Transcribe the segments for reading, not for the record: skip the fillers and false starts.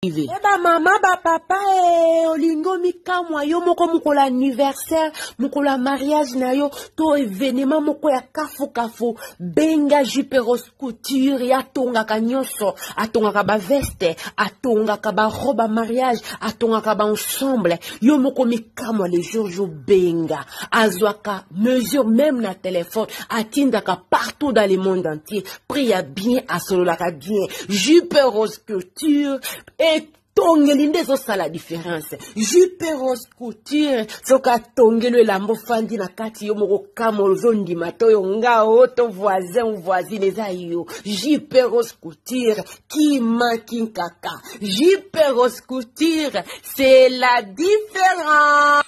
E ba mama ba papa e olingi omikamwa yo moko mokolo ya anniversaire mokolo ya mariage na yo to evenema moko ya kafukafu benga juperos couture ye atongaka nyonso atongaka baveste atongaka barobe ya mariage atongaka baensemble yo moko mikamwa le jour jo benga azwaka mesure meme na telefone atindaka partout dans le monde entier prix ya bien asololaka bien jupe rose couture etongeli nde ezosala différence jupe rose couture soki atongeli elamba ofandi na kati yo moko kama ozondima to yo nga o to voisin ou voisine eza yo jupe rose couture kima kinkaka jupe rose couture c'est la différence.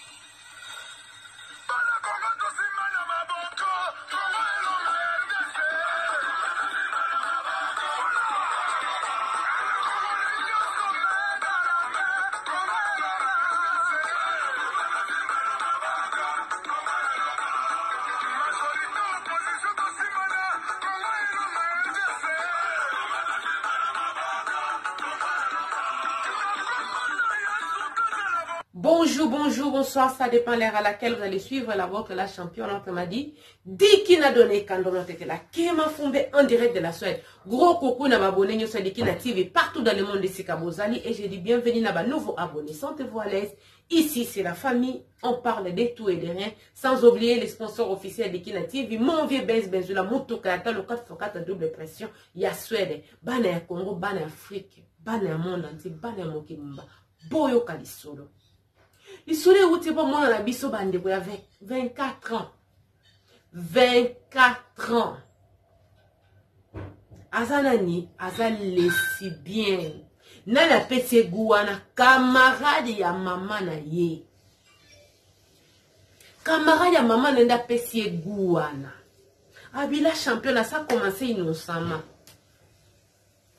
Bonjour, bonjour, bonsoir, ça dépend l'heure à laquelle vous allez suivre la vôtre, la championne, entre m'a dit. Dikina donné kandoma tete la Kema Fumbe en direct de la Suède. Gros coucou na abonné nyoso Dikina TV partout dans le monde esika bozali et je dis bienvenue na ba nouveau abonné. Sentez-vous à l'aise. Ici, c'est la famille. On parle de tout et de rien. Sans oublier les sponsors officiels de Kina TV. Mon vieux Benz Benzula, Mutuka, le 4x4 double pression. Ya Suède, bana ya Congo, bana Afrique, bana ya monde entier, bana ya mokili mba. Boyoka lisolo. Lisolo euti mpo mwana na biso bandeko ya 24 ans. 24 ans. Aza nani? Aza lesbienne. Nani apesi ye goût wana? Camarade ya mama na ye. Camarade ya mama na ye nde apesi ye goût wana. Abila championne, ça a commencé innocemment.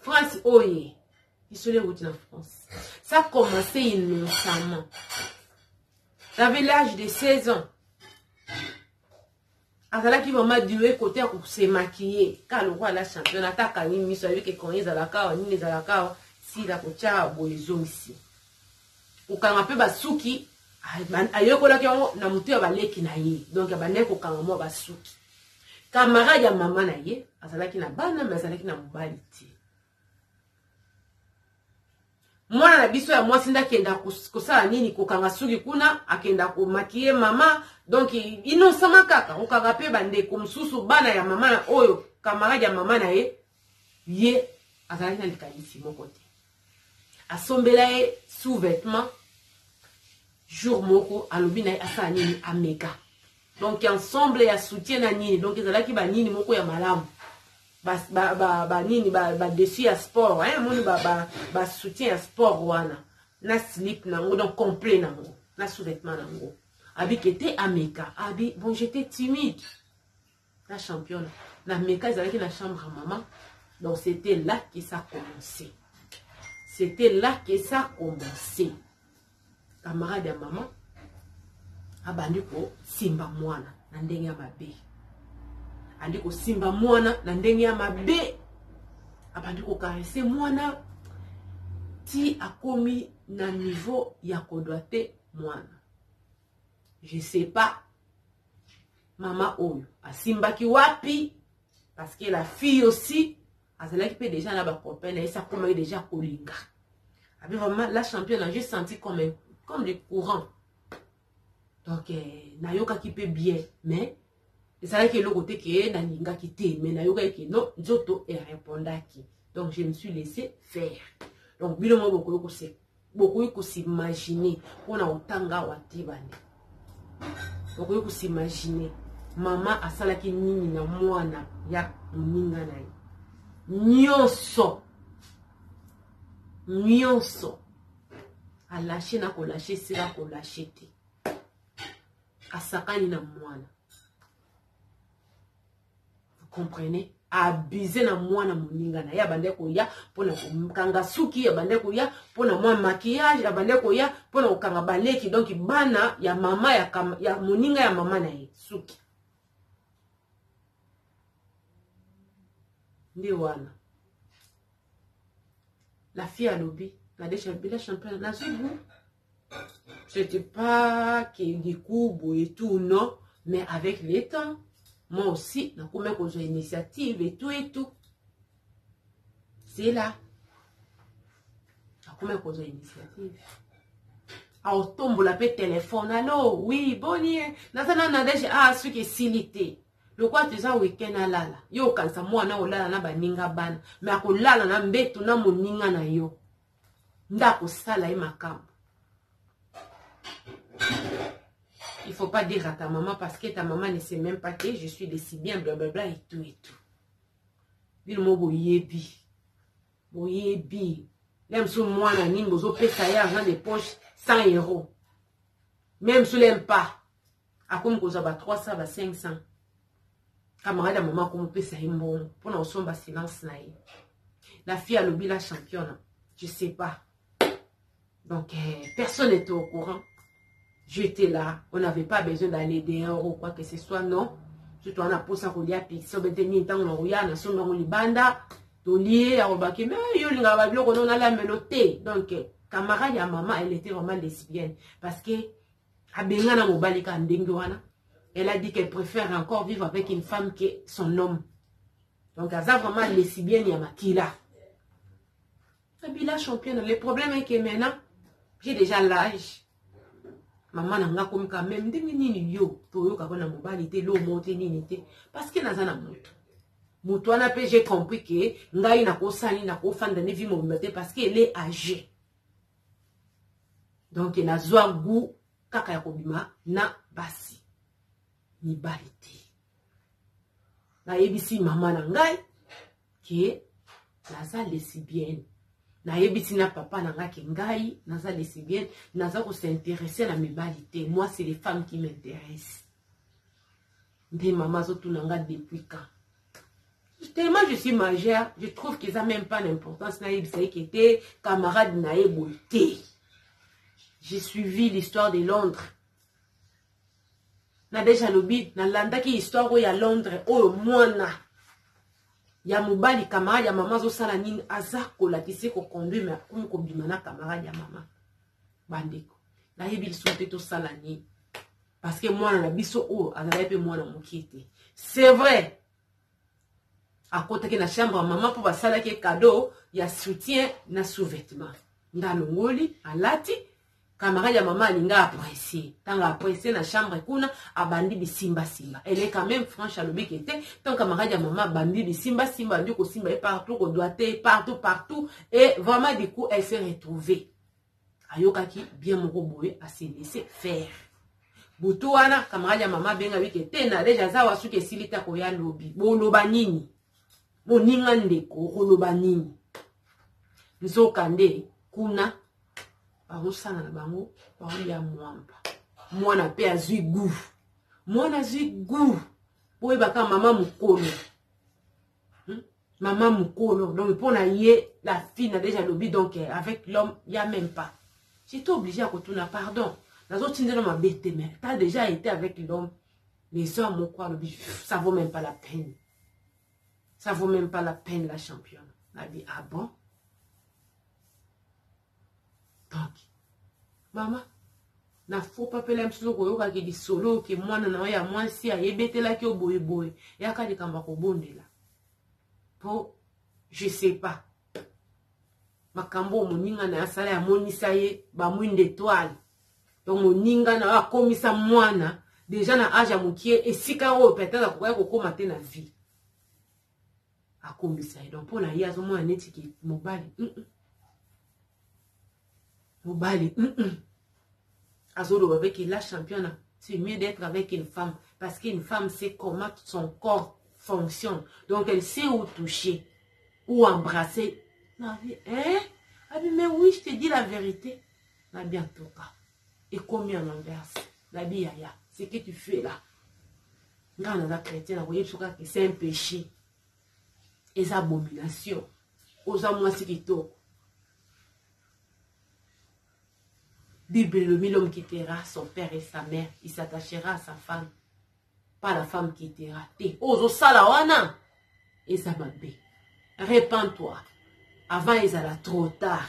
France oye. Lisolo euti na France. Ça a commencé innocemment. J'avais l'âge de 16 ans. Azalaki vraiment doué côté ya kose maquiller. Ka lokola la championne ata akangi miso ayebi ke konye ezalaka awa nini ezalaka awa sila kotya boye ezongisi. Kokanga mpe basuki ayekolaki yango na motu ya baleki na ye. Donc abandaki kokanga mwa basuki. Camarade ya mama na ye azalaki na bana mais azalaki na mobali te. Mwana na biso ya mwasi nde akenda kosala nini kokanga suki kuna akenda komakiye mama donc innocemment kaka kokanga mpe bandeko mosusu bana ya mama na oyo camarade ya mama na ye ye azalaki na likanisi moko te asombela ye sous-vêtement jour moko alobi na ye asala nini ameka donc ensemble ya soutien na nini donc ezalaki banini moko ya malamu ba ba ba, ba nini ba, ba dessus ya sport hein moni ba ba, ba soutien ya sport wana na slip nango donc complet nango na sous-vêtement nango abi kete ameka abi bon j'étais timide la championne na meka ezalaki na chambre ya maman donc c'était là que ça a commencé c'était là que ça a commencé camarade ya maman abandi kosimba mwana na ndenge ya mabe andi kosimba mwana na ndenge ya mabe abandi kokarese mwana ti akomi na niveau ya kodwa te mwana je sais pas mama oyo asimbaki wapi parce que la fille aussi azalaki mpe déjà na bacopain na ye si akomaki déjà kolinga abi vraiment la championne j'ai senti comme un, comme le courant donc eh, nayokaki mpe bien mais ezalaki eloko te ke nalingaki te mais nayokaki ke non nzoto erépondaki donc je me suis laissé faire donc bino moko bokoki kose bokoki kosimagine mpona kotanga awa te bande bokoki kosimagine mama asalaki nini na mwana ya moninga na ye nyonso nyonso alashe na kolashe esika kolashe te asakani na mwana vous comprenez abuse na mwana moninga na ye abandaki koya mpona kokanga suki abandaki koya mpona mwa maquillage abandaki koya mpona kokanga baleki donc bana ya mama ya, ya moninga ya mama na ye suki nde wana la fille alobi. Nadège Abila championne nazwi goût. C'était pas que du coup boye tout non, mais avec le temps, moi aussi nakomi kozwa initiative et tout et tout. C'est là. Nakomi kozwa initiative. aotombola mpe telefone alo oui boni ye naza na Nadège ah soki esili te lokola toza weekend alala yo okanisa mwana olala na baninga bana me akolala na mbeto na moninga na yo nde akosala ye makambo. Il faut pas dire à ta maman parce que ta maman ne sait même pas que je suis lesbienne, blablabla et tout et tout. Bino mo boyebi. Boyebi. Même si mwana nini bozopesa ye argent de poche 100 euros. Même si l'aime pas. Akomi kozwa ba 300 ba 500. Camarade ya mama akomopesa ye mbongo mpona kosomba silence na ye. La fille alobi la championne. Je sais pas. Donc, personne n'était au courant. J'étais là. On n'avait pas besoin d'aller dehors ou quoi que ce soit, non. Surtout, on a posé kolia pizza, bete nini ntango na koya na somba yango libanda tolie alobaki mais yo olingaka babiloko no nalamelo te. Donc camarade ya mama, elle était vraiment lesbienne parce que abengana mobali kaka ndenge wana. Elle a dit qu'elle préfère encore vivre avec une femme que son homme. Donc aza vraiment lesbienne ya makila. Abila championne, le problème est que maintenant j'ai déjà l'âge. Mama na nga komi quand même ndenge nini yo toyokaka na mobali te lomo te nini te parce que naza na moto moto wana mpe j'ai compris que ngai nakosali nakofanda ne vie mobimba te parce que elle est âgée. Donc nazwa goût kaka ya kobima na basi mibali te. Nayebisi mama na ngai ke naza lesbienne, nayebisi na papa na ngai ke ngai naza lesbienne, naza kos'intéresser na mibali te, moi c'est les femmes qui m'intéressent. Nde mama azotuna nga depuis quand. Tellement je suis majeure, je trouve qu'eza même pas d'importance nayebisa ye ke te camarade na ye boye te. J'ai suivi l'histoire de Londres. Nadège alobi nalandaki histoire oyo ya Londres oyo mwana ya mobali camarade ya mama azosala nini, aza kolakisa koconduire me akomi kobima na camarade ya mama. Bandeko, nayebi lisusu te tosala nini parce que mwana na biso oyo azalaki mpe mwana mokie te. C'est vrai, akotaki na chambre ya mama mpo basalaki cadeau ya soutien na sous-vêtement, nde alongoli alati. Camarade ya mama alinga apprécier, ntango apprécier na chambre kuna abandi bisimbasimba. Elle est quand même franche, alobi ke te tant camarade ya mama abandi bisimbasimba, abandi kosimba ye partout, kodoite partout partout, et vraiment du coup elle s'est retrouvée, ayokaki bien moko boye, ase laisser faire. Butu wana camarade ya mama abenga wike te Nadège aza wa soki esili te akoya lobi. Boloba nini moninga ndeko, okoloba nini? Nzoka nde kuna bazosala na bango baolia mwamba, mwana mpe azwi goût, mwana azwi goût. Boyebaka mama mokolo, Mama mokolo, donc mpo na ye la fille na déjà lobi, donc avec l'homme ya même pas. J'étais obligé ya kotuna pardon, nazotindela mabe te, mais t'as déjà été avec l'homme, les hommes moko alobi ça vaut même pas la peine, ça vaut même pas la peine la championne. Nabi ah bon. Donc mama na faux papela mosusu koyokaki lisolo ke mwana na yo ya mwasi ayebetelaki yo boyeboye, yaka likambo ya kobondela po je sais pas makambo oyo moninga na ye asala yamonisa ye bamwinde étoile. Donc moninga na yo akomisa mwana déjà na age ya mokie esika oyo peut-être akokaki kokóma te na vie, akomisa ye. Donc mpo na ye azomona neti ke mobali mobali azoloba avec la championne, c'est mieux d'être avec une femme parce qu'une femme sait comment son corps fonctionne, donc elle sait où toucher, où embrasser. Nabi hein, abi mais oui, je te dis la vérité. Nabi en tout cas ekomi à l'inverse. Nabi yaya, ce que tu fais là, nga naza chrétien, nakoyebi soki kaka c'est un péché, eza abomination. Oza mwasi kitoko, Bible elobi l'homme quittera son père et sa mère, il s'attachera à sa femme, pas la femme quittera te. Oyo ozosala wana eza mabe, repens-toi avant ezala trop tard.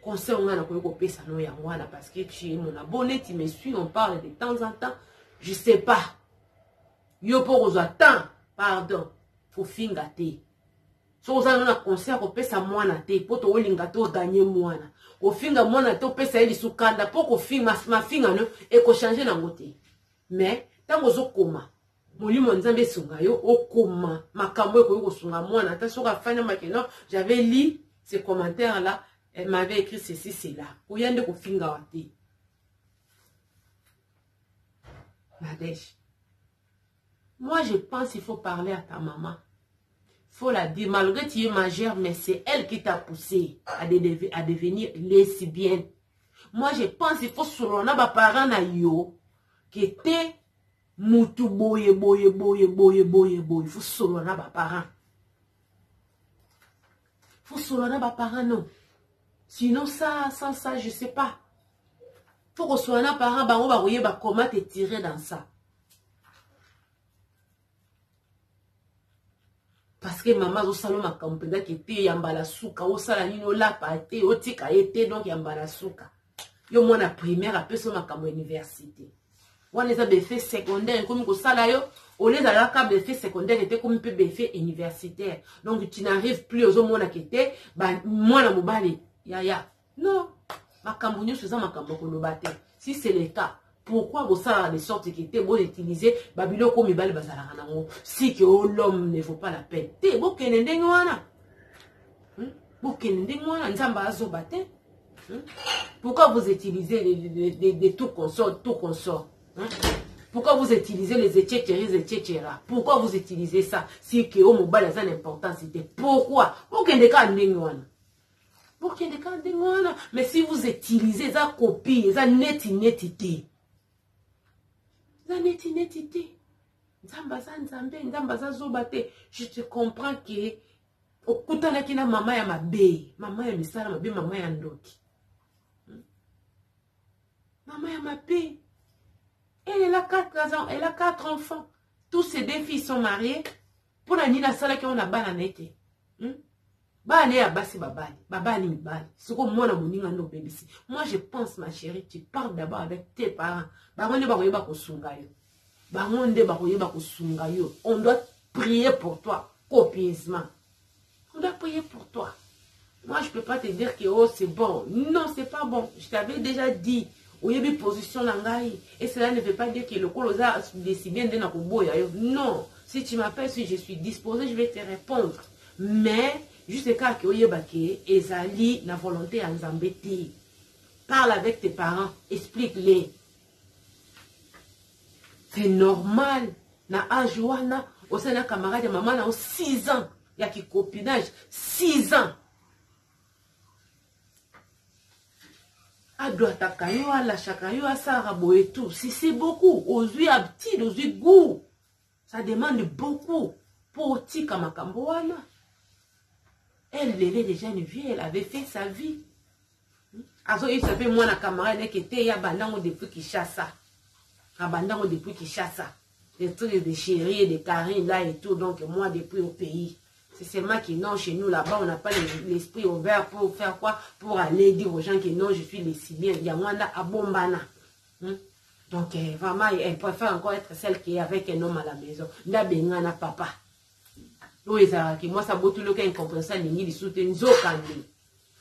Conseil nga nakoki kopesa no yango wana parce que tu es mon abonné, tu me suis, on parle de temps en temps. Je sais pas. Yo po kozwa temps, pardon, kofinga te. Soki oza na conseil ya kopesa mwana te mpo tokolinga toganye mwana, kofinga mwana te, opesa ye lisu kanda mpo kofinga mafinga no ekochange nango te. Mais ntango ozokoma, molimo ya Nzambe esunga yo okoma makambo ekoki kosunga mwana, ata soki afandi make non, j'avais lu ce commentaire là, elle m'avait écrit ceci cela, koya nde kofinga wa te. Nadège, moi je pense il faut parler à ta maman, faut la dire, malgré tu es majeure, mais c'est elle qui t'a poussé à, de, à devenir lesbienne. Moi je pense il faut solola na baparent na yo ke te mutu boye boye boye boye boye boye. Faut solola na baparent, faut solola na baparent, non, sinon ça, sans ça, je sais pas. Faut kosolola na parent, bango bakoyeba comment te tirer dans ça. Parce que mama azosala makambo mpenza ke te ya mbala suka, osala nini, olapa te, otika ye te. Donc ya mbala suka, yo mwana primaire apesi yo makambo ya université wana, eza baeffet secondaire ekomi kosala yo. Ole ezalaka baeffet secondaire ete ekomi mpe baeffet universitaire. Donc tu n'arrives plus, ozomona ke te mwana mobali yaya non, makambo nyonso eza makambo ya koloba te. Si c'est le cas, pourquoi bosalaka de sorte ke te boutilize babiloko mibali bazalaka nango? Si ke o l'homme ne vaut pas la peine te, bokende ndenge wana, Bokende ndenge wana, Nzambe azoba te, Pourquoi vous utilisez les tout consort, tout consort, Pourquoi vous utilisez les etc etc? Pourquoi vous utilisez ça si ke o mobali aza na importance te? Pourquoi? Bokende kaka ndenge wana, bokende kaka ndenge wana. Mais si vous utilisez, eza copie, eza neti neti te, eza neti neti te. Nzambe aza Nzambe, Nzambe aza zoba te. Je te comprends ke okutanaki na mama ya mabe, mama ya misala mabe, mama ya ndoki, mama ya mabe. Elle, elle a 4 ans, elle a 4 enfants, tous ses deux filles sont mariées. Mpona nini asalaki yango na bana na ye te, Bana ya basi babali, babali mibali, siko mwana moninga nde obebisi. Moi je pense, ma chérie, tu parles d'abord avec tes parents. Bango nde bakoyeba kosunga yo, bango nde bakoyeba kosunga yo. On doit prier pour toi copieusement, on doit prier pour toi. Moi je peux pas te dire que oh, c'est bon. Non, c'est pas bon. Je t'avais déjà dit, oyebi position na ngai, et cela ne veut pas dire que lokolo oza décidé nde na koboya yo. Non, si tu m'appelles, si je suis disposé, je vais te répondre. Mais juste kaka oyeba ke ezali na volonté ya Nzambe te. Parle avec tes parents, explique-les. C'est normal na age wana osali na camarade ya mama na yo 6 ans ya kicopinage, 6 ans, adwataka yo, alashaka yo, asalaka boye tout. Si c'est beaucoup, ozwi aptide, ozwi goût, ça demande beaucoup mpo otika makambo wana. Elle, elle est déjà une vieille, elle avait fait sa vie. Azoyebisa mpe mwana camarade eke te ya bandango depuis Kinshasa, abandango depuis Kinshasa, des trucs de chérie et de Karine là et tout. Donc moi depuis au pays, c'est seulement que non, chez nous là-bas, on n'a pas l'esprit ouvert pour faire quoi? Pour aller dire aux gens que non, je suis lesbienne. Yango wana abombana. Donc eh, vraiment, elle préfère encore être celle qui est avec un homme à la maison. Ndabengana papa. Oyo ezalaka mwasi abotoloka incompréhension, alingi lisusu te, nzokande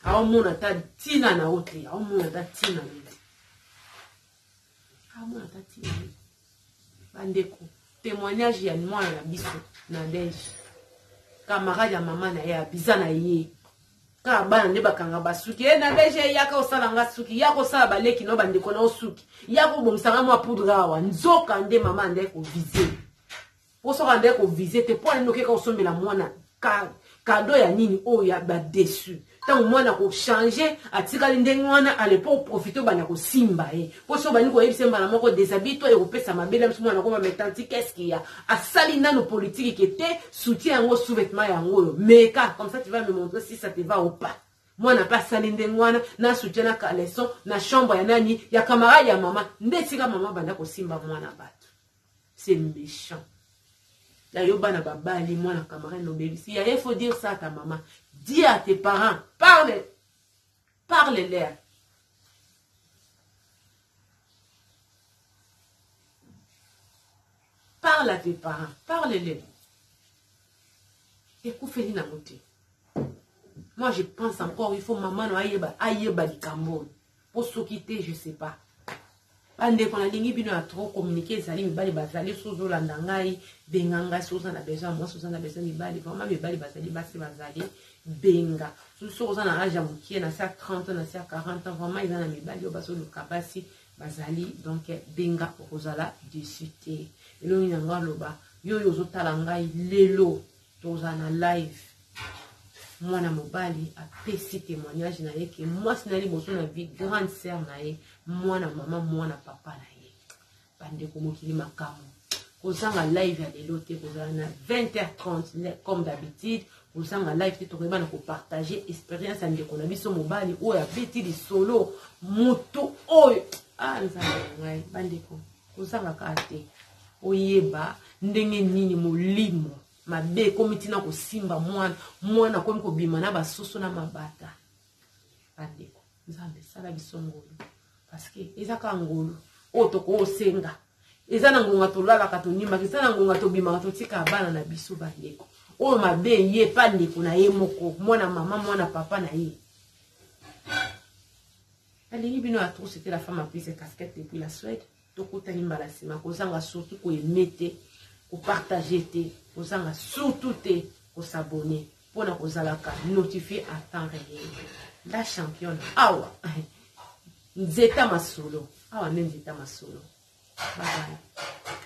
aomona ata ntina na yo te, aomona ata ntina na yo te, aomona ata ntina na yo. Bandeko, témoignage ya mwana na biso Nadege, camarade ya mama na ye, abiza na ye kaka bana nde bakanga basuki. E Nadege, yaka osala nga suki, yaka osala baleki no bandeko na osuki, yaka obongisanga mwa poudre awa. Nzoka nde mama nde koviser, po soki ande koviser te, mpo nini okeka osombela mwana cadeau ya nini oyo ya badesu? Ntango mwana kochange, atikali ndenge wana ale mpo oprofite, obanda kosimba ye, mpo so obandi koyebisa mbala moko déshabille to ekopesa mabele biso mwana koma. Mais tanti, qu'est-ce qu'il y a? Asali nano politique ke te soutien yango, sous-vêtement yango oyo, meka, comme ça tu vas me montrer si ça te va ou pas. Mwana mpe asali ndenge wana na soutien na caleçon na chambre ya nani, ya camarade ya mama, nde esika mama banda kosimba mwana bato. C'est méchant ya yo bana babali, mwana camarade nobebisi ya. Il faut dire ça à ta maman, dis à tes parents, parle. Parle leur. Parle à tes parents, parle-les. Ekufeli nango te. Moi je pense encore il faut maman no ayeba ayeba likambo oyo. Po soki te je sais pas. Bandeko nalingi bino ya trop communiquer ezali mibali bazali soki ozolanda ngai benga ngai soki oza na besoin ya mwasi oza na besoin mibali vraiment mibali bazali basi bazali benga soki oza na age ya mokie na se ya 30 ans na se ya 40 ans vraiment eza na mibali oyo bazoluka basi bazali donc benga okozala dessus te elongi na ngai aloba yo oyo ozotala ngai lelo tozala na live mwana mobali apesi témoignage na ye ke mwasi na ye liboso na vie grande sœur na ye mwana mama mwana papa na ye bandeko mokili makambo kozanga live ya lelo te kozala na 20h30 comme d'habitude kozanga live te tokoyeba na kopartage expérience ya ndeko na biso mobali oyo abeti lisolo moto oyo ah nzambe na ngai bandeko kozanga kaka te oyeba ndenge nini molimo mabe ekomi ntina kosimba mwana mwana akomi kobima na basoso na mabata bandeko nzambe sala biso ngolu parceke eza kaka ngolu oyo tokosenga eza na ngonga tolalaka tonimbaka eza na ngonga tobimaka totikaka bana na biso bandeko oyo mabe ye pa ndeko na ye moko mwana mama mwana papa na ye nalingi bino ya trop c'était la femme à prise casquette depuis la Suède tokutani mbala nsima kozanga surtout koaime te kopartage te kozanga surtout te kosabonne mpo na kozalaka notifie à temps réel la championne awa nzeta masolo awa nde nzeta masolo bye bye.